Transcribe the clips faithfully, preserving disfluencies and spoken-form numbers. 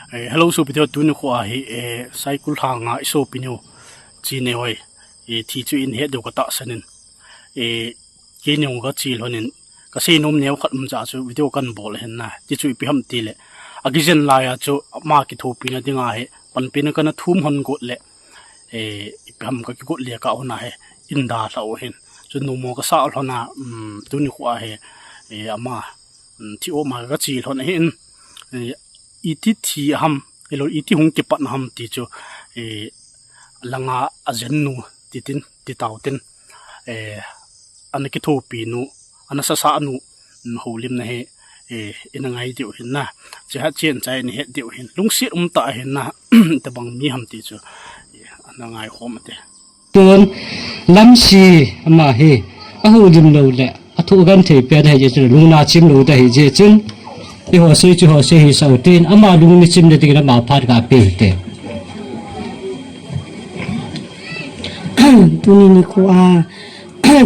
Eh, hello, sopi te ho, tuni khoa hi, eh, Saikul Lhanga i sopi nu, Chinehoi, eh, thi chu in het diu ka tahsan in, eh, keini hung ka chi lhon in, ka seinom neo khat um cha chu video kan bol hin na, ti chu ipi ham ti le, a kijen lai a chu ama kithopina dinga hi, panpina kana thum hon got le, eh, ipi ham ka kigot le ka hon a hi, in dalha u hin. Chu numo ka sa lhon a, um, tuni khoa hi, eh, ama, um, thi u ma ka chi lhon ahin, eh, iti thi ham, ilo iti hung kipat ham ti chu, eh, langa a jen nu titin, ti tau tin, eh, ana kithopi nu, ana sasa nu, um, houlimna hi, eh, ina ngai diu hin na, chi hat chen chai ni het diu hin, lungset um ta hin na, tabang mi ham ti chu, eh, ana ngai khom ate. Tun, Lamsi ama hi, a houlim lou le, a thu genthei pen ahi jeh chun, lungna chim lou ta ahi jeh chun, eiho sei chu eiho sei hi sa u tin, ama lungna chimna dingin ama phat ka pe u te. Tuni nikho a,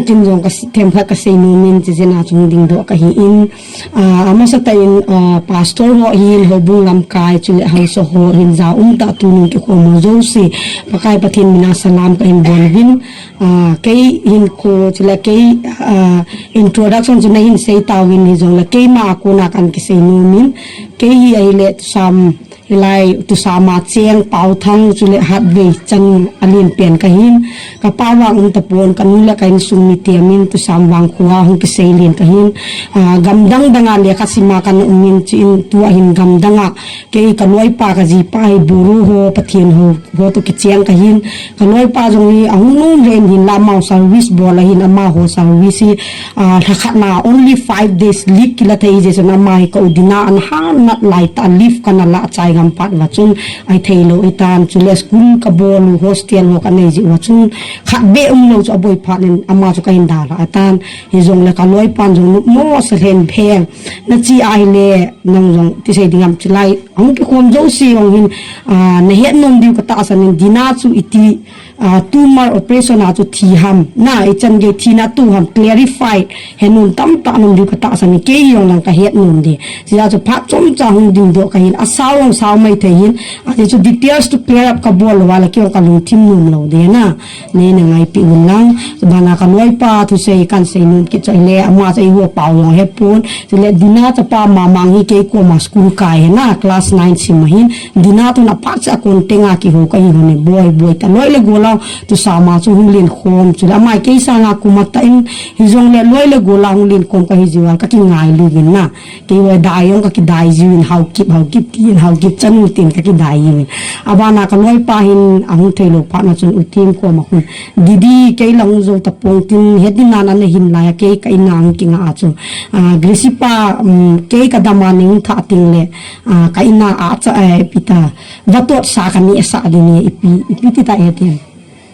ken jong ka s-, themkhat ka seinom in, hiche jeh a chu hung dingdoh ka hi in, ah, amasatah in, ah, pastor ho hin, houbung lamkai, chule hausa ho hin, ja um tah, tuni kikhom ho jouse, Pakai Pathen mina salam ka hin bol uvin, ah, kei hinkho, chule kei, ah, introduction chu na hin sei tauvin hijongle, keima a kona kan kiseinom in, kei hi ahile Tusam, hilai Tusam a cheng Paothang chule Hatvei chan a len pen ka hin, ka pa vang um tapon, ka nu le ka insung mite min Tusam vang khoa hung kisei len ka hin, ah, gamdang dang a lekha sim a kana um in, chuin tua hin gamdang a kei ka loipa ka jipa hi Boro ho, Pathen ho, ho toh kicheng ka hin, ka loipa jong hi ahung nom lheh in hinla, amaho service bol ahin, amaho service hi, ah, lhakhat na only five days leave kila thei jeh chun ama hi ka u dinga ana hanat lai tah, leave kana lah chai gam phat uva chun ahi thei lou ahitan, chule school ka bol u, hostel ho ka nei jeh uva chun khat beh um lou chu aboi phat in ama chu ka hin dalha ahitan, hijongle ka loipan jong nopmo sa lheh in, Pheng, na chi ahile nang jong ti sei ding ham, chulai hung kikhom jouse jong hin, ah, na het nom diu ka tahsan in, Dina chu iti, ah, tumor operation a chu thi ham, na ichan gei thina toh ham, clarify he nom tamtah nom diu ka tahsan in, kei jong lang ka het nom ding. Hijeh chun phat chomcha hung dingdoh ka hin, asao jong sao mai thei hin, ajeh chu details to clear up ka bol lou a le kei jong ka lungthim nom lou ding na. Nei na ngaipi un lang, bana ka loipa thusei kan seinom kit chu ahile, ama chu eiho pao jong hepon, chule Dina chapa Mamang hi kei koma school kai ahi na, class nine sim ahin, Dina toh na phat cha kon tenga kihou ka hi hon e, boi, boi ta, loi le gol a, Tusam a chu hung len khom, chule ama kei sanga kum atah in, hijongle loi le gol a hung len khom ka hi jeh uva ka kingailu uvin na. Kei vang dai jong ka kidai jiuvin, Haokip, Haokip tin, Haokip chanu tin ka kidai jiuvin. Abana ka loipa hin ahung thei lou phat na chun U Thim koma khun, Didi, kei la hung jou tapong tin, he Dina na hin lai a, kei ka in a hung kinga a chu. Ah, Gracie pa, um, kei ka dam a nei hung thah teng le, ah, ka in a acha, eh, ipi ta, vatot sa ka neh sah ding e, ipi, ipi ti ta e tin.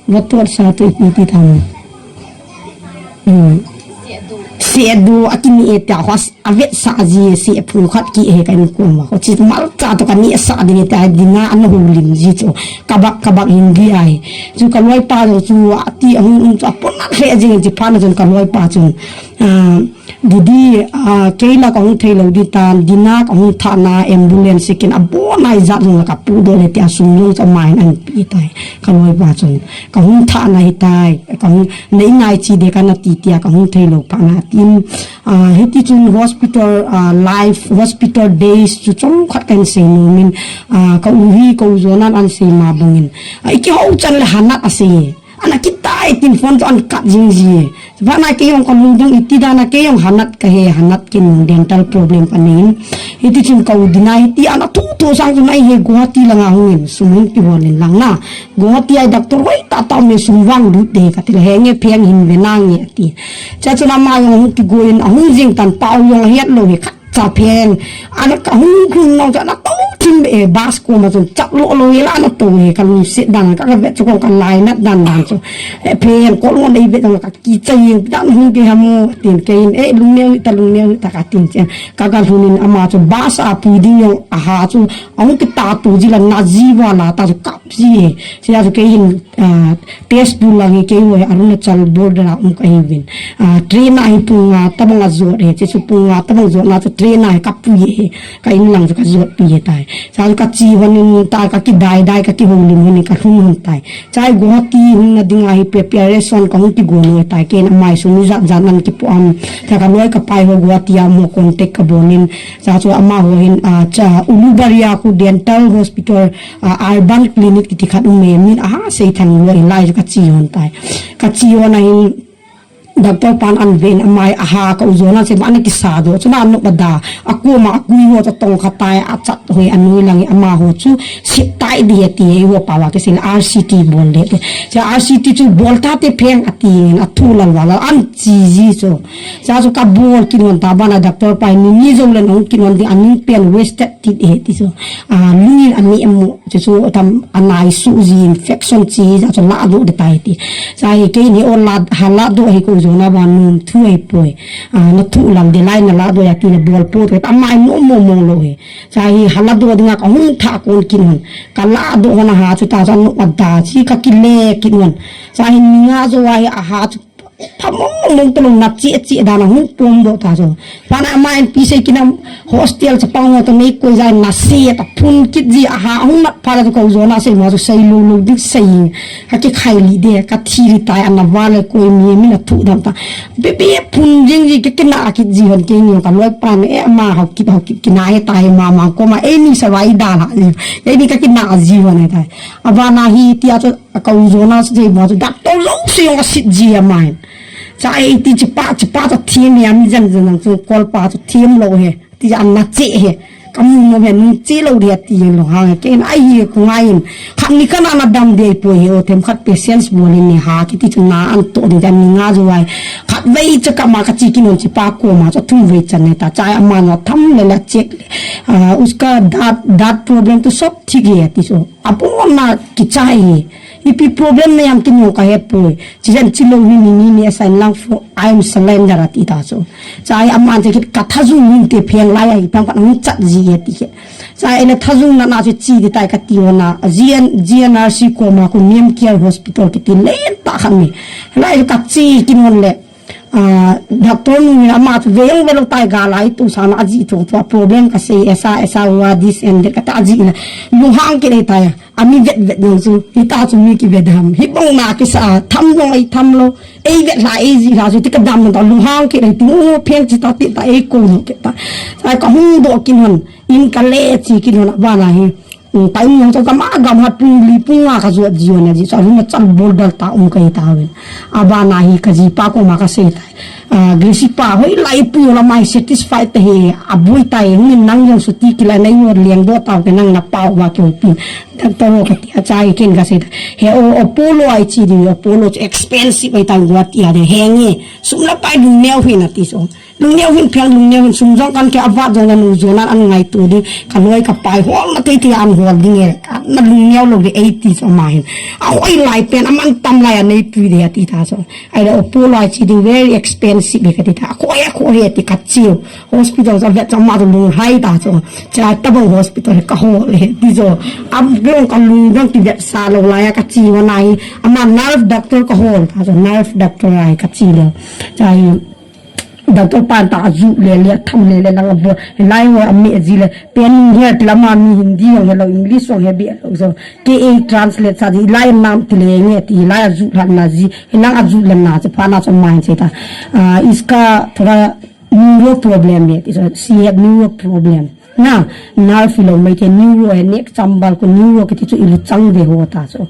Vatot sa toh ipi ti tam. Hmm. Sehdoh a kineh e tia, hos a vetsah ji, sehphu khat ki he ka in koma. Ho chi malcha toh ka neh sah ding e tia, Dina ana houlim ji chu. Kabak, kabak hin di ai. Chu ka loipa jong chu ati ahung um chu apon a lheh jing in, chi phat na chun ka loipa chun, ah, Didi, ah, kei la ka hung thei lou ding tan, Dina ka hung thah na ambulance kin abon a ijat jong la ka pudoh le tia sum jong chu ama hin ahin pe tai. Ka loipa chun, ka hung thah na ahi tai, ka hung, na in a iche ding ka na ti tia, ka hung thei lou phat na tin, ah, hiti chun hospital, ah, life, hospital days chu chomkhat ka hin seinom in, ah, ka u hi, ka u Jonan ahin sei ma bang in, ah, i kihou chan le hanat asei. Ana kitai tin phone chu ahin cut jing ji. Bana kei jong ka lungdong, iti dan a kei jong hanat ka he, hanat kin dental problem ka nei in. Hiti chun ka u Dina hiti ana thu thu sang chun, ai he Guwahati langa hung in, sum hung kihol in lang na. Guwahati a doctor hoitah tah um e, sum vang lut ding ka ti le, he nge Pheng hin ve nange ati. Chua chun ama jong hung kigo in, ahung jing tan, pao jong ahet lou he khat. Cha Pheng, ana ka hung lhun nung chu ana tou thim e, bus koma chun chap lou lou e la ana tou e, ka lungset dan, ka, ka vet chu kong ka lainat dan dan chu. E, Pheng, kol ngon ei vet dan ka kichai jeng dan hung ke ham o, tin kei in, e, lungneo hih ta, lungneo hih ta ka tin chen. Ka, ka lhun in ama chu bus a pui ding jong aha chu, ahung kita tu ji la na ji va la ta chu kap ji e. Sia chu kei hin, ah, Tezpur lang hi kei ho hi Arunachal border a um ka hi uvin. Ah, train a hi pung nga tabang a jot e, hiche chu pung nga tabang jot na chu train a hi ka pui e, ka in lang chu ka jot pi e tai. Sa ka chi hon in ta ka ki dai dai ka ki houlim hon in ka lhung hon tai. Chai Guwahati hung na ding a hi preparation ka hung ki go noi tai ken amai su mi zat zat nan ki pu am. Sa ka loi ka pai ho Guwahati a mo contact ka bol in. Sa chu ama ho hin a cha Ulubaria khu dental hospital a urban clinic kiti khat um me min a ha sei thang lo in lai chu ka chi hon tai. Ka chi hon a hin Doctor pan an ven amai a ha ka u zona se ma na ki sa do. Chuna no ba da. A ku ma a ku ho to tong kha tai a chat hoi a nui lang ama ho chu sit tai di ti he ho pa wa ke sil R C T bol de. Cha R C T chu bol ta te pheng a ti a thu lal wa lal an chi ji so. Cha chu ka bol kin hon ta ba na doctor pa ni ni zo le nong kin hon di a ni pen wasted ti e ti so. A lungin a mi emo. Chu chu tam anai su ji infection chi ja chu la do de tai ti. Sa hi ke ni o la ha la do hi ko jo na ba num thu hi poi. A na thu lam de lai na la do ya ti na bol po te tam mai mo mo mo lo hi. Sa hi ha la do dinga ka hung tha kon kin hon. Ka la do hon ha chu ta sa no pa da chi ka ki le kin hon. Sa hi ni nga jo wa hi a ha chu Phamong mong tolong na chi chi da na hung pom do ta jo. Pana ma en pi sei kinam hostel cha pang to nei koi jai na si ta phun kit ji a ha hung mat pha la ko jo na sei mo jo sei lo lo dik sei. Ha ki khai li de ka thi li tai ana va le koi mi mi na thu dam ta. Be be phun jing ji ki kina kit ji hon ke ni ka loi pa me e ma ha ki ha ki kina he ta he ma ma ko ma e ni sa vai da la. E ni ka kina ji hon e ta. Aba na hi ti a cho A ka u zona se mo to doctor lo se yong a sit ji a mai. Cha e ti chi pa chi pa to thiem ya mi jan jan nang chu kol pa to thiem lo he. Ti an na che he. Ka mu mo he nung che lo dia ti lo ha he. Ken ai hi ku ngai in. Khat ni kana na dam de po he o them khat patience bol in ni ha ki ti chu na an to de jan ni nga zo ai. Khat vei cha ka ma ka chi ki non chi pa ko ma cha thum vei chan ne ta cha a ma na tham le la check. Ah, uska that that problem to solve thi ge ti so. Apo na ki cha he. Ipi problem na yam kin yo ka he poi. Chi jan chi lo hi ni ni ni sign lang fo. I am surrender ati ta so. Cha ai aman te kit ka tha zung min te pheng lai ai phang pat hung chat ji ye ti ke. Cha ai na tha zung na na chu chi di tai ka ti ho na. G N, G N R C ko ma ko Neem Care Hospital ki ti le ta khan mi. Lai ka chi kin hon le. Ah, doctor nu ni ama chu ve yong ve lo tai ga lai tu sa na aji tu tu problem ka sei esa esa wa this and that ka ta aji na. Lu hang ki le tai. Ami vet vet nang chu, hita chu mi ki vet ham. Hi bang na ki sa, tham nang ai tham lo. Ei vet la, ei ji la chu, ti ka dam nang ta, lu hang ki ei tu, o, pheng chi ta, ti ta, ei ko ni ki ta. Sa ka hung do kin hon, in ka le chi kin hon, ba na hi. Mm, ta in nang chu ka ma gam hat pung li pung nga ka zuat ji hon, ji sa, lu ma chal bol dal ta, um ka hi ta wen. A ba na hi ka ji pa ko ma ka sei ta. Ah, Gracie pa, hoi lai pu la mai satisfied te he, a bui tai, hung in nang yang su ti ki la nai wo liang do tau te nang na pau wa ki pi. Doctor ho ka ti a chai ken ka sei ta. He o, Apollo ai chi di, Apollo chu expensive ai ta wa ti a de, he nge, sum la pai lung neo hin a ti so. Lung neo hin phiang lung neo hin sum jong kan ke a va jong na nu jo na an ngai tu di, ka loi ka pai hol na te ti an hol di nge, na lung neo lo de ei ti so ma hin. A hoi lai pen, a man tam lai a nei pu de a ti ta so. Ai la Apollo ai chi ding very expensive ka ti ta. Ko ya ko he ti ka chiu. Hospital sa vet sa ma to lung hai ta so. Cha ta bang hospital ka ho le ti so. Am long ka lung dang ti vet sa lo lai ka chi wa nai. Ama nerve doctor ka ho ta so nerve doctor ai ka chi le. Cha hi doctor pan ta a ju le le tham le le lang a bo. Lai wa mi a ji le. Pen her ti lama mi Hindi yong hello English yong he bi lo so. Ke ei translate sa di lai nam ti le nge ti lai a ju lhan na ji. Hi lang a ju lhan na che pha na chom mai che ta. Ah, iska thoda neuro problem hai ti so. Si have neuro problem. Na, nerve lo mai te neuro hai nek chambal ko neuro kiti chu i lu chang ve ho ta so.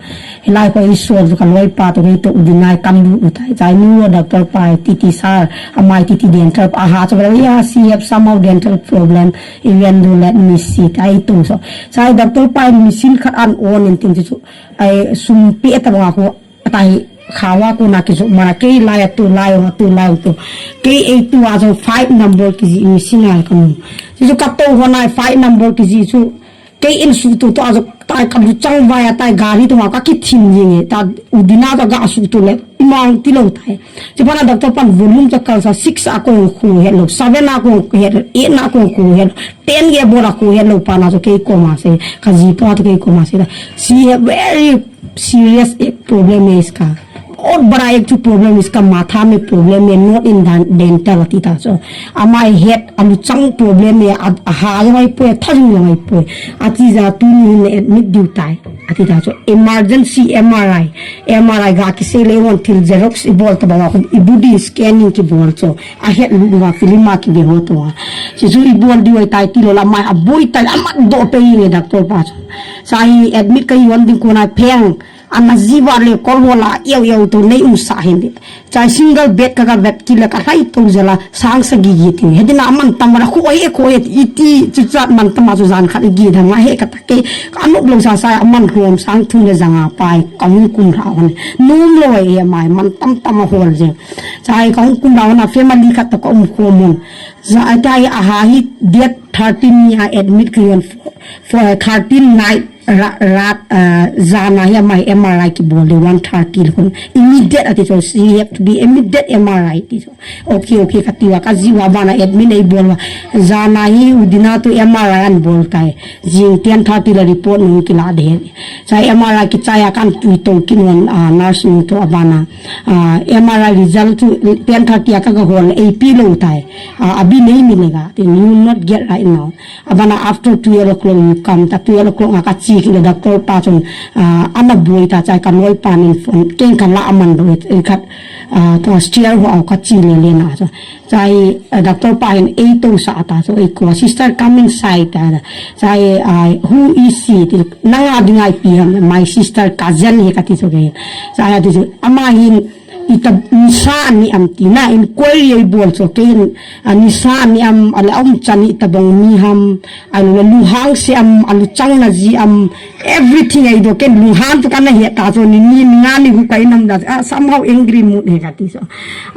Hi lai ko i so ju ka loi pa to ke to u di nai kam lu u tai. Chai neuro doctor pa ti ti sa, a mai ti ti dental pa ha so ya si have somehow dental problem. Even though let me see, tai tu so. Sai doctor pa machine khat an on in tin chu. Ai sum pe ta bang ko. Tai khawa ko na ki so ma kei lai tu lai tu lai tu. Kei ei tu a so five number ki ji machine ai kam. Chu ka to ho nai five number ki ji chu. Kei in su tu to a so tai ka lu chang vai a tai gari to ma ka ki thin ji nge. Ta u di na ta ga su tu le. Mang ti lo tai. Chu pa na doctor pan volume cha kal sa six a ko khu he lo, seven a ko khu he lo, eight a ko khu he lo, ten ge bol a khu he lo pa na so kei ko ma se, ka ji pa to kei ko ma se la. Si he very serious eh, problem is ka. बहुत बड़ा एक ठो problem, इसका माथा में problem है, not in dan-, dental, ati ta chu. Ama head, aluchang problem e, a, aha jong ahipoi, atha jong jong ahipoi. Ati jeh a tuni hin admit diu tai, ati ta chu. Emergency M R I, M R I ga kisei le, one thil Xerox ibol tabang a, khu ibol ding scanning kibol chu. Ahet lu ga film a kibe ho toh a. Chuchu ibol diu ahitai tilou le ama aboi tai, amat doh pei nge doctor pa chu. Chuin admit kahi hon ding kona pheng. Ana jiva le kol ho la iau iau toh nei umsah hin di. Chuin single bed kaga vet kit le kalhai toh jeh a sang sagi gi ti. He ding a mantam a khu oi e khu oi e iti chuchat mantam a chu jan khat gi dam a he kata ke. Ka anop lou sasa a man lhom sang thum le ja nga pai kahung kum lha hon. Nom lou e mai mantam tam a hol jeng. Chuin kahung kum lha hon a family khat toh kaum khom hon. Chuin ahi aha hi date thirteen ni a admit kahi hon for, for thirteen night. Ra, ra, ah, jan a hi ama M R I kibol le one thirty le khun. Immediate ati chu, she have to be immediate M R I ti chu. Okay, okay, kati uva, kaji uva, abana admit eibol uva. Jan a hi u ding a toh M R I anabol tai. Jing ten thirty le report nung kila ding. Chuin M R I kichai a kan pui toh kin hon, ah, nurse nu toh abana. Ah, M R I result chu ten thirty a kaga hol eipe lou tai. Ah, abi nei mi le ga, then you will not get right now. Abana after twelve o'clock you come, ta twelve o'clock a kache kit le doctor pa chun, ah, ana boi ta chuin kaloi pan in phone, ken kala aman do, in khat, ah, to stair ho a kache le le na chu. Chuin, ah, doctor pa hin eitousah ta chu, eiko, "Sister, come inside," ta. Chuin, ah, "Who is she?" ti, "Nanga dinga ipi ham?" "My sister, cousin hi," kati chu kei. Chuin ati chu, "Ama hin, ita nisa ani am?" tina inquiry eibol chu kei in, a nisa ani am, ale aumchan ita bang mi ham, alu le lunghang se am, aluchang na ji am, everything eidoh ken lunghang chu kana he ta chu ni ni nga ni gu ka in am da, ah, somehow angry mood he kati chu.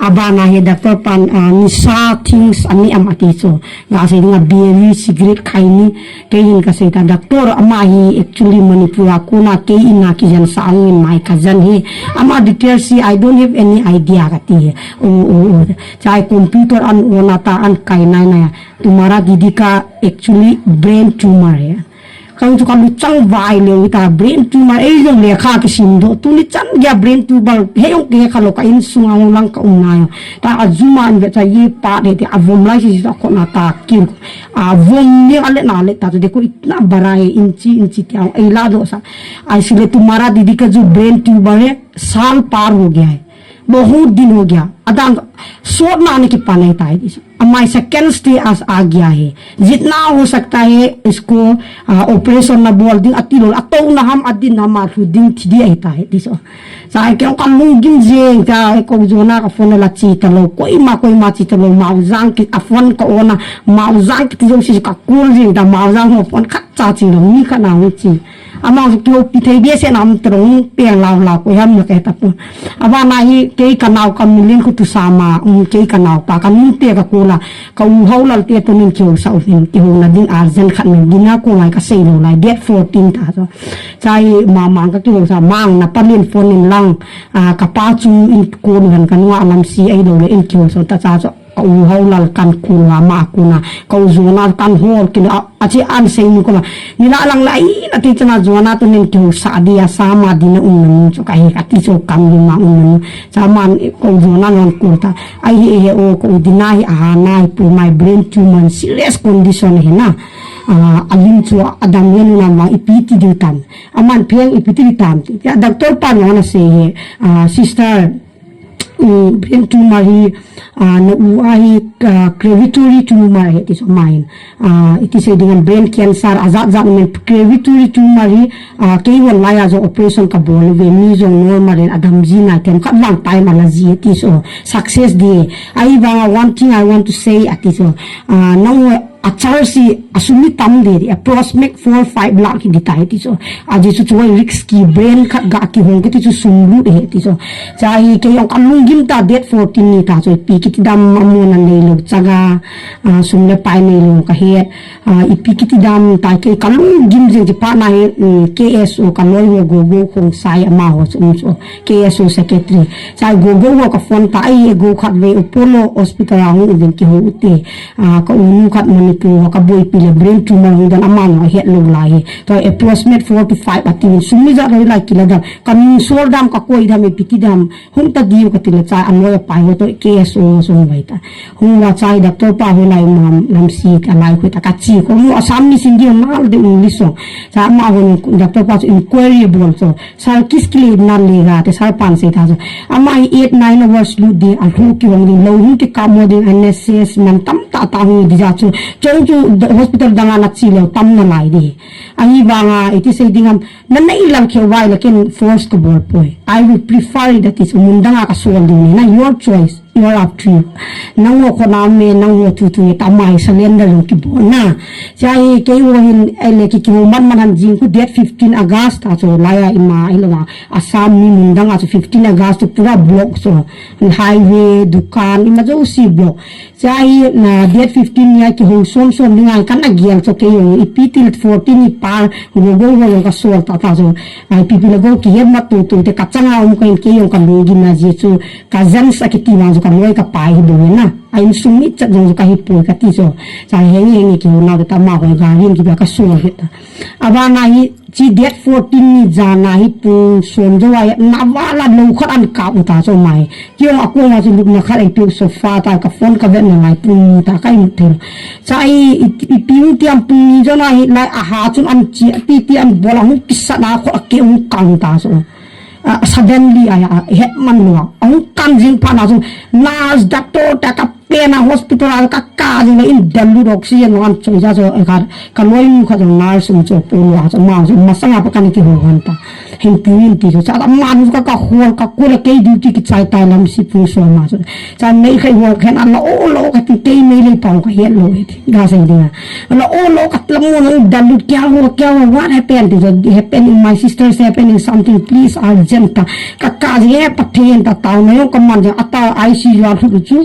Abana hi doctor pan, ah, nisa things ani am ati chu. Ga sei ding a biri cigarette khai ni. Kei hin kasei ta, "Doctor, ama hi actually Manipur a kona kei in a kijen sa angin my cousin hi. Ama details hi I don't have any idea," kati hi. Oh, oh, oh. Chuin computer an on a ta an kai nai nai a. "तुम्हारा दीदी का actually brain tumor है." Kang chu kaluchang vai leu ta brain tumor ei jong lekha kisim doh. Tuni chan gei a brain tumor he jong kihe kha lou ka insung a jong lang kaum nai. Ta a juma an ve cha ye pa de te avom lai si sa khona ta kin. Avom ni ale na le ta chu de ko itna bara he inchi inchi tia ei la doh sa. Aisi le तुम्हारा दीदी का जो brain tumor है साल पार हो गया है, बहुत दिन हो गया. Adang sot na ne kipan ahitai ti. Ama second stage a gya hai. जितना हो सकता है इसको, आ, operation na bol ding, ati lou, atouna ham, adinna ham, alhu ding thi ding ahitai ti chu. Sa kei kalung gim jeng ta, ko jona ka phone la chi ta lou, koima, koima chi ta lou, Maojang ki a phone ka on a, Maojang kiti jouse ka call jeng ta, Maojang ho phone khat cha chi lou, mi khat na hung chi. Ama kihoupi thei behseh na um tong, peng lau lau, koi ham na kei ta pon. Abana hi kei ka nao ka million khu tu sa ma, um, kei ka naopa ka nute ka call a, ka u Haolal te toh nin kihousah uvin, kihouna ding urgent khat nei ding a, ko ngai ka sei lou lai, date fourteen ta chu. Chai mamang ka kihousa, mang na pa nin phone in lang, a, ka pa chu in call uhen ka nunga lam si ahilou le in kihousah ta cha chu. Ka u Haolal kan call a, ama a call a, ka u Jona kan hol kit a, achi an sei nu koma. Ni la lang lai, na ti chana Jona toh nin kihousah dia, sama dina um na nu chu ka hi, ka ti chu kam ni ma um na nu. Sama ka u Jona non call ta. Ai hi he o, ka u dina hi a ha nai pu, my brain tumor serious condition hi na. A, alim chu adam yen na ma ipi ti diu tam. Aman pheng ipi ti diu tam. Ya doctor pa non a sei he, a, sister, um, brain tumor hi, ah, na u a hi, ah, crevitory tumor ahi ti chu ama hin. Ah, iti sei ding ham brain cancer, ajat jat min crevitory tumor hi, ah, kei hon lai a jong operation ka bol uve, mi jong normal in adam ji nai, themkhat vang time a la ji ti chu success di. Ahivang a one thing I want to say ati chu, ah, nang a chance hi a sum hi tam deh deh, approximate four five lakh hi ding tai ti chu. Ajeh chu chu risky, brain khat ga kihong kiti chu sum lut ahi ti chu. Chai kei jong ka lunggim ta date fourteen ni ta chu ipi kiti dam a mun a neilou chaga, a, sum le pai neilou ka he, a, ipi kiti dam ta kei ka lunggim jing chi pa na hi, um, K S O ka loi ho Gogo Khongsai amaho chu um chu K S O secretary. Chai Gogo ho ka phone ta ai Gogo khat vei Apollo Hospital a hung uvin kihou ute. A, ka u nu khat mun Pu ka boipi le brain tumor hung dan ama nga het lo lai hi. To approximate four to five ati sum mi ja roi lai kila dam. Ka min sol dam ka koi dam e piti dam. Hung ta diu ka ti le chai a lawyer pa ho to K S O so vai ta. Hung la chai doctor pa ho lai ma lam si ka lai khu ta ka chi ko mu Assamese Hindi nal de English so. Cha ma ho doctor pa so inquiry bol so. Sir kis kile na le ga te sir pan se ta so. Ama hi eight nine hours lu de a hu ki hong de lo hu ki ka mo de N S S man tam ta ta hu di ja chu. Chong chu hospital dang a na chi le tam na lai de. Ahi vanga iti sei ding am na na ilal khe vai la ken force ka bol poi. I will prefer that is mun dang a ka sol ding na your choice. You're up to you. Nang ho khona me, nang ho thu thu ta mai surrender lo ki bol na. Cha hi kei ho hin ai le ki ki ho man man han jing ku date fifteen August ta so laya ima ai lo wa. Assam mi mun dang a so fifteen August to pura block so. Highway, dukan, ima jo si block. Cha hi na date fifteen ya ki ho som som ni ngai kan a gial so kei ho ipi til fourteen i par go go ho ka sol ta ta so. Ai pi pi le go ki het ma tu tu te ka changa um ka in kei ho ka lo gi na je chu. Ka zan sa kiti vang chu ka loi ka pai hi bo na. A insung mi chat jong chu ka hi poi ka ti chu. Cha heng heng ni ki ho na ta ma ho ga rin ki ba ka su hi ta. Aba na hi chi date fourteen ni ja na hi pu som jo ai na va la lo khat an ka u ta chu mai. Ki ong a ko ma chu luk na khat ai pi sofa ta ka phone ka vet na ngai pu ni ta ka in thel. Cha i i pi u tiam pu ni jo na hi lai a ha chun an chi a ti ti an bol a hu ki sa na kho a ke u kang ta chu. Ah, suddenly, ah, ah, het man lua. Ang kan jing pa na so, nurse, doctor, ta ka pe na hospital, ah, ka ka jing na in dalu dok si no an so ja so, eh, ka, ka loi mu ka jong nurse mu so, pu lua so, ma so, masanga pa kan ki ho han ta. Hin pu in ti so, cha ta man ka ka hol, ka ko la kei duty ki chai tai lam si pu so ma so. Cha nei khai ho khen an la o lo ka ti tei nei le pau ka het lo e ti. Ga sai ding a. La o lo ka la mo nang dalu kya ho kya ho what happened to the happen in my sister's happening something please urgent ta. Ka ka je pa then ta ta na yo ka man ja ata I C U a thu chu.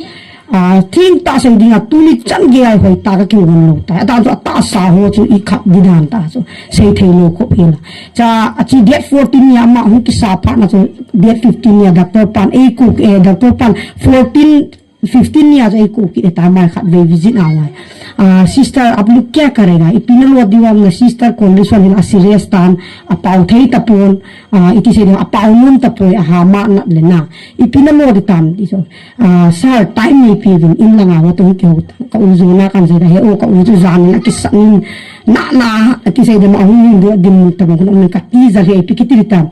A thing ta sai ding a tu ni chan ge ai hoi ta ka ki won lo ta. Ata chu ata sa ho chu i khap di dan ta chu. Sei thei lo ko phi la. Cha a chi date fourteen ni ama hu ki sa pha na chu date fifteen ni a doctor pan ei ku, eh, doctor pan fourteen fifteen ni a chu ei ko ki e ta mai khat vei visit a wai. Ah, sister, ab log kya karega? Ipi na lo diu am na sister condition hin a serious tan, a pau thei ta pon, ah, iti sei ding a pau nom ta poi a ha ma na le na. Ipi na lo di tam di so. Ah, sir, time ni pi vin in langa wa tong kyo ka u jo na kan sei da he o ka u jo jan na ki sa ni na na ki sei ding a hung ni do din ta ko ka ti ja he pi ki ti tam.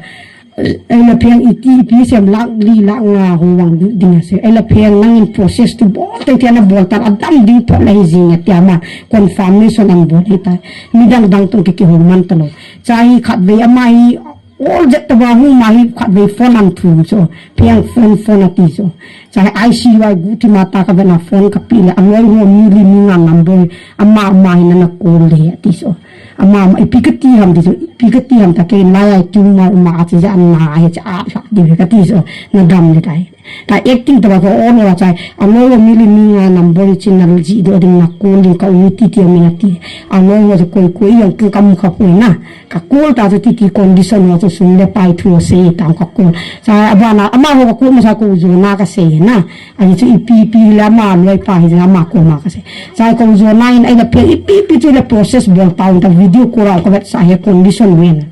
Ei la pheng iti ipi sem lak li lak nga ho vang ding ase. Ei la pheng nangin process tu bol te tia na bol tan a dam ding thot la hi jing a tia ma confirmation an bol hi ta. Mi dang dang tong ki ki ho man ta lo. Cha hi khat vei ama hi all jet ta ba hu ma hi khat vei phone an thum so. Pheng phone phone a ti so. Cha hi I C U ai gu ti ma ta ka ve na phone ka pi le a loi ho mi li mi nga number ama ama hi na na call le a ti so. Ama, ama, ipi ka ti ham ti chu, ipi ka ti ham ta kei lai ai tumor ma a chi ja na he cha a sa di ka ti chu, na dam le tai. Ta acting ta ba ko o lo chai, a lo lo mi li mi nga number chi na ji do ding na call ding ka u ti ti mi na ti. A lo lo koi koi yang tu kam ka koi na. Ka call ta chu ti ti condition ho chu sum le pai thu se ta ka call. Cha a ba na, ama ho ka call ma sa ko jo na ka se na. Ani chu ipi ipi le ama loi pa hi ama ko ma ka se. Cha ko jo na in ai la pe ipi ipi chu le process bol ta un ta video ko ra ko vet sa he condition wen.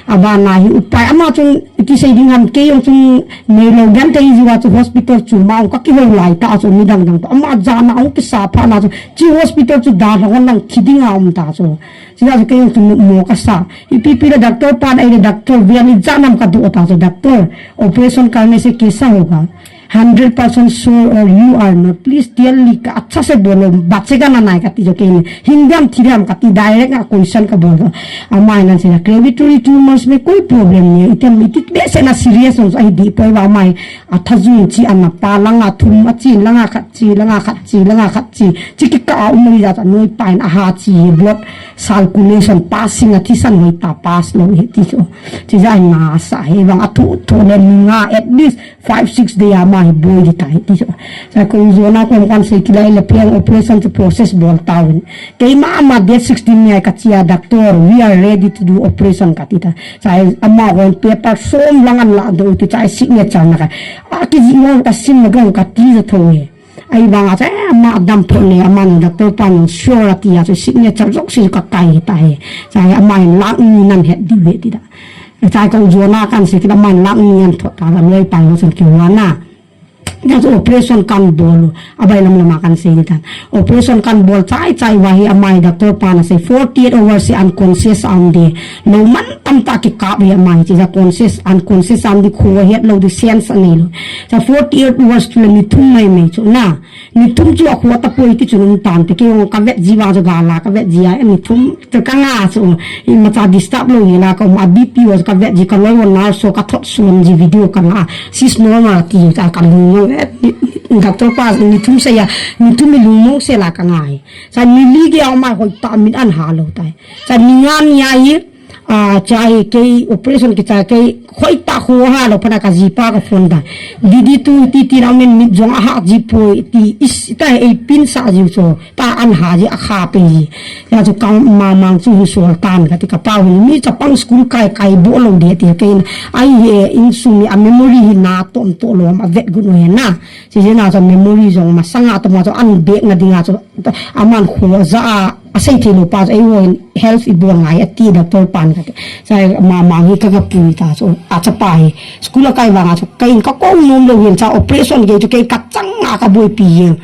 Aba na hi upai ama chun iti sei ding ham ke yong chun nei lo gan te ji wa chu hospital chu ma ka ki ho lai ta chu mi dang dang to ama ja na ong ki sa pha na chu chi hospital chu da na ong nang ki ding a um ta chu. Chi da chu ke yong chu mo ka sa. Ipi ipi le doctor pan ai le doctor via ni ja nam ka do ta chu doctor operation karne se kaisa hoga. Hundred percent sure or you are not, please tell li ka अच्छा से बोलो, बचेगा ना नहीं कहती जो कहीं हिंदी हम थी हम कहती direct ना question का बोल दो। अम्मा है ना से gravity tumors में कोई problem नहीं है, इतने इतने से ना serious हो सही दी पोई वा माय अथा जुन ची अना पा लंगा थुम अची लंगा खची लंगा खची लंगा खची चिकी का उमरी जाता नोई पाइन अहा ची blood circulation passing अथी सन होई ता pass लो है ती जो चीज़ आ ना सा है वंग अथु थोले मिंगा at least five six day ama hi boi di ta hi ti so. Sa ko zona ko kan sei kilai le piang operation chu process bol ta un. Keima ama date sixteen ni ka chia doctor, we are ready to do operation ka ti ta. Sa ama hon paper som lang an la do ti cha signature na ka. A ki ji mo ka sim na ka ti za tho he. Ahivanga chu, eh, ama adam pho le, aman doctor pan sure ati a chu signature jouse chu kakai ta he. Chai ama hin lakh ni nan het diu ve ti da. Chai kong jona kan sei kit aman lakh ni an thot ta da loi pa ho chun kihuana. Tia chu operation kan bol u. Abailam lama kan sei ni tan. Operation kan bol chai chai uva hi ama hi doctor pan asei forty eight hours hi unconscious a um di. Lou man tamtah kikap hi ama hi chu conscious, unconscious a um di kho het lou di sense anei lou. Cha forty eight hours chu le ni thum mai mai chu na. Ni thum chu akho tapoi ti chun um tante kei jong kavet ji uva chu gala kavet ji a ni thum chu kanga chu imacha disturb lou hela ka um a B P ho chu kavet ji ka loi ho nurse ho kathot suan ji video kala. Sis normal ti ta kalung jong, eh, doctor pa ni thum sei a, ni thum mi lungmong sela kangai. Cha ni li gei a um a hoitah min an ha lou tai. Cha ni nga ni a hi, ah, cha hi kei operation kicha kei hoitah kho ha lou phat a kajipa ka phone ta. Didi tu titi na min mit jong aha jipoi ti is ta ei pin sa jiu cho. Ta an ha ji akha pe ji. Tia chu kang mamang chu hi sol tan kati kapa hi mi chapang school kai kai bol lou de ti kei ai he insung mi a memory hi na tom to lom avet gun u he na. Chijeh a chu memory jong masanga tama chu an bek na dinga chu aman kho ja a, asei thei lou pa chu eiho health ibol ngai ati doctor pan kati. Chai mamang hi ka gapui ta chu achapa hi school akai vanga chu kei in kakou nom lou hin cha operation gei chu kei kachang a kaboipi jeng.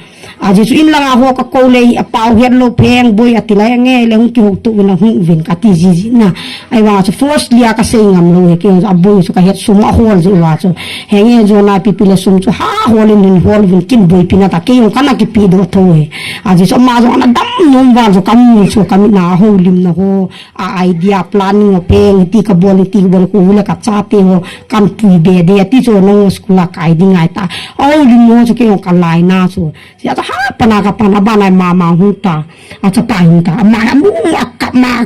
Ajeh chu in langa ho kakou le apao het lou pheng boi ati lai nge le hung kihouto uvin ahung uvin kati jiji na. Ahivanga chu force lia kasei ngam lou he kei aboi chu kahet sum ahol jeh uva chu. Henge jona pipi le sum chu ha hol in hin hol uvin kin boipi na ta kei jong kana kipe doh tho he. Ajeh chu ama jong ana dam nom uva chu kamu chu kamina houlim na ho. A idea planning ho pheng ti kabol ti kabol ko le kachate ho kan pui be de ti chu nang school a kai ding ngai ta. Houlim ho chu kei jong kalai na chu. Sia ta ha pana ka pana bana mama hu ta. Achapa hu ta. Ama amu akap ma